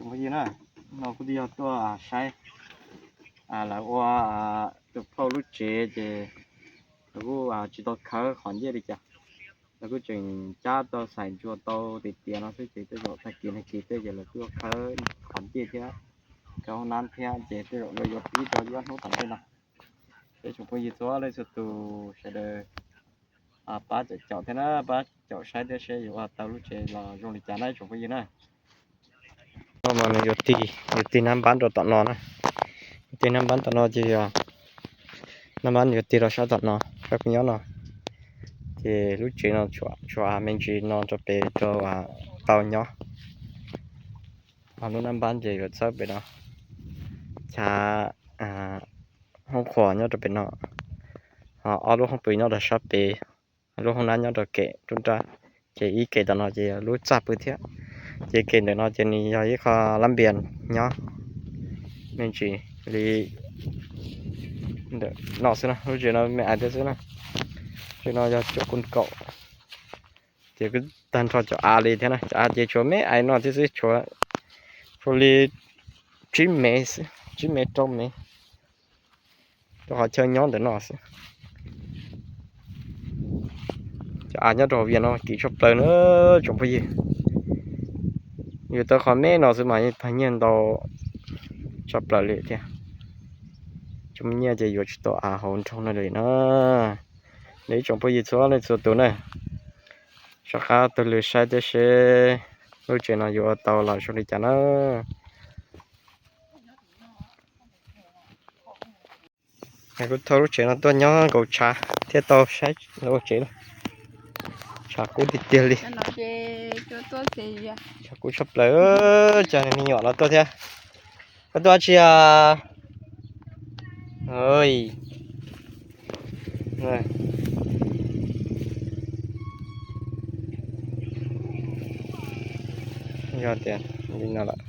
Tsoom phooj ywg na, no kuv twb yog tuaj saib lawv ua tus phauj lub tsev ces lawv kuj tsis tau khawb qhov nciaj li cas. Lawv kuj tseem cab tau xaim ntsuas tau tiag tiag no xwb ces tej zaum tag kis nag kis tej ces lawv kuj yuav khawb qhov nciaj thiab, khawb hoob nab thiab ces tej zaum lawv yuav pib rau ib ob hnub tom ntej no. Ces tsoom phooj ywg txhua leej txhua tus sawv daws pab caum caum thiab na, pab caum saib thiab seb yuav ua tau lub tsev los zoo li cas na tsoom phooj ywg na. No mas nws yuav tig, yuav tig nab npab rau tom no na. Yuav tig nab npab tom no ces yog nab npab yuav tig rau sab tom no, sab kuv nyob no. Ces lub tsev no tshuav me ntsis no rau pem rau tau nyob. Ho lub nab npab ces yuav txawb pem no, chav hoob qhua nyob rau pem no, ho ob lub hoob pw nyob rau sab pem, lub hoob nab nyob rau kem nruab nrab, ces ib kem tom no ces yog lub txaj pw thiab. Ces kem ntawm no ces nws yog ib qho lab npias nyob me ntsis li ntawm no xwb na, lub tsev no me ais thiab xwb na. Tsev no yog cov kub kaum, ces kuj tag nrho cov av li thiab na, cov av ces tshuav me ais no thiab xwb, tshuav li tsib mev xwb, tsib mev rau mev rau qhov chaw nyob ntawm no xwb. Cov av nyob rau hauv vias no kim tshaj plaws na tsoom phooj ywg. Yuav tau qhov me no xwb mas yeej tag nyiaj ntau tshaj plaws li thiab. Tsis muaj nyiaj ces yuav tsis tau av hauv nroog no li na. Li ib tsoom phooj ywg txhua leej txhua tus na, rov qab taug lw saib thiab seb lub tsev no yuav ua tau los zoo li cas na. Kuv thauj lub tsev no tuaj nyob nkaus tshav thiab tau saib lub tsev. Tshav kub tiag tiag li. Tshav kub tshaj plaws, cas me nyuam los tuaj thiab. Koj tuaj dab tsi os? Yog tias li no lawm.